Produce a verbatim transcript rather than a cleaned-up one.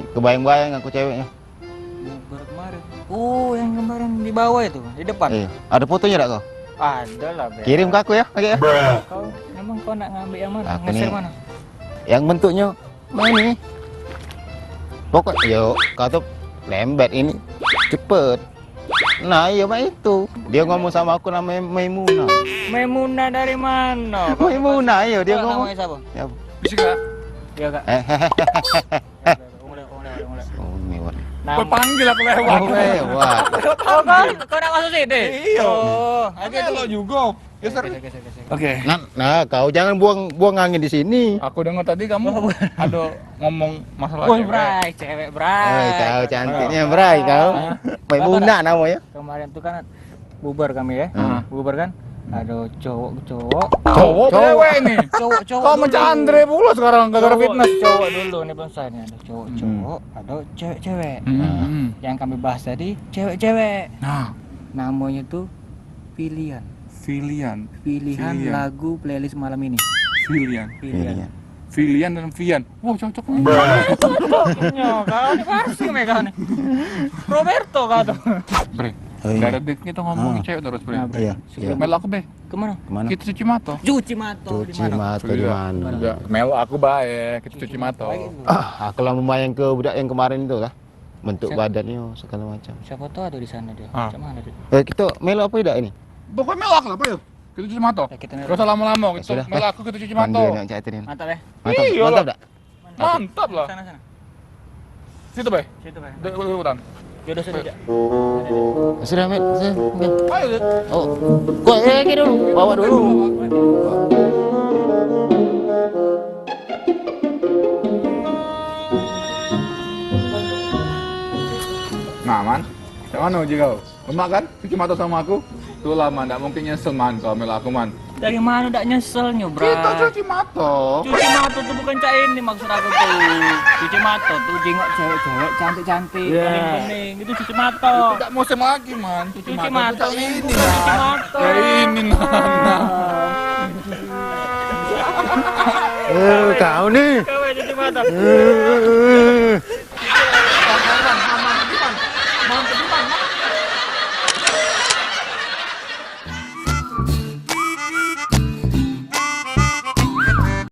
Kebayang-bayang aku ceweknya. Bubar kemarin. Oh, yang kemarin di bawah itu, di depan. Iya. Ada fotonya tak kau? Ada lah, Ber. Kirim ke aku ya, lagi ya. Kau, emang kau nak ngambil yang mana? Aku Nge-share nih mana? Yang bentuknya mana ni? Pokok, yo, kau tuh lembet ini. Cepet. Nah, iya, mak itu. Dia ngomong sama aku namanya Maimunah. Maimunah dari mana? Maimunah, iya, dia Kau ngomong. Namanya siapa? Ya. Bisa gak? Iya, Kak. Eh, Ulang, ulang, ulang, ulang. Oh, lewat. Nah, Kau panggil aku lewat. Oh, lewat. Oh, kau, kau nak masuk sini? Iya. Oh, Kan oke, elok juga. Geser. Geser, geser, geser. Oke. Nah, nah, kau jangan buang buang angin di sini. Aku dengar tadi kamu Oh, bukan. ada ngomong masalah Woi, cewek. Bray, cewek, Bray. Eh, kau cantiknya, Bray, kau. Hah? Maimunah namanya. Kemarin tuh kan bubar kami ya. Hmm. Bubar kan? Ada cowok, cowok. Cowok, Cowok. cewek nih. Cowok, cowok Kau dulu. mencandre pula sekarang gara-gara Cowok, fitness. Cowok dulu nih belum selesai nih. Ada cowok, Hmm. cowok, ada cewek, cewek. Hmm, hmm. Yang kami bahas tadi cewek, cewek. Nah. Namanya tuh Pilihan. Pilihan. Pilihan Pilihan. lagu playlist malam ini. Pilihan. Pilihan. Pilihan. Pilihan dan Vian. Wah, cocok nih. Cocoknya, kau ni Farsi, Mega nih. Roberto kau tuh. Bre, Oh, iya. Dari tadi kita ngomong Ah. cewek terus, Bre. Nah, Bre. Iya, Sebelum iya. Melok aku, Be. Kemana? Kemana? Kita cuci mata. Cuci mata. Cuci Di mana? mata di Sudah. mana? Sudah. Melok aku bae, kita cuci mata. Baik itu. Ah, aku lah membayang ke budak yang kemarin itu lah. Bentuk Siap. badannya segala macam. Siapa tahu ada di sana dia. Ah. Macam mana dia? Eh, kita melok apa tidak ini? Pokoknya melok lah, apa ya? Kita cuci mata. Ya, kita melok. Gak usah lama-lama, Ya, kita sudah, melok Beh. aku, kita cuci mata. Panggil nak cak Trin. Mantap ya? Mantap, Iya mantap lah. tak? Mantap lah. Sana, sana. Situ, Bay. Situ, Bay. Dek, dek, dek, Jodoh sini, Cak. Sudah, Met. Sudah. Oke. Ayo, Dek. Oh. Kau, eh, eh, dulu. Bawa dulu. Nah, Man. Cak mana uji kau? Lemak kan? Cuci mata sama aku. Itulah, Man, dak mungkin nyesel, Man, kau melok aku, Man. Dari mana dak nyeselnyo, Bra? Kita cuci mata. Cuci mata tuh bukan cak ini maksud aku tuh. Cuci mata tuh jengok cewek-cewek cantik-cantik, Iya. bening-bening. Itu cuci mata. Itu dak musim lagi, Man. Cuci Cuci mata mata tuh cak ini, cuci Man. mata. Ya ini, Man. Eh, kau nih. Kau cuci mata. Eh.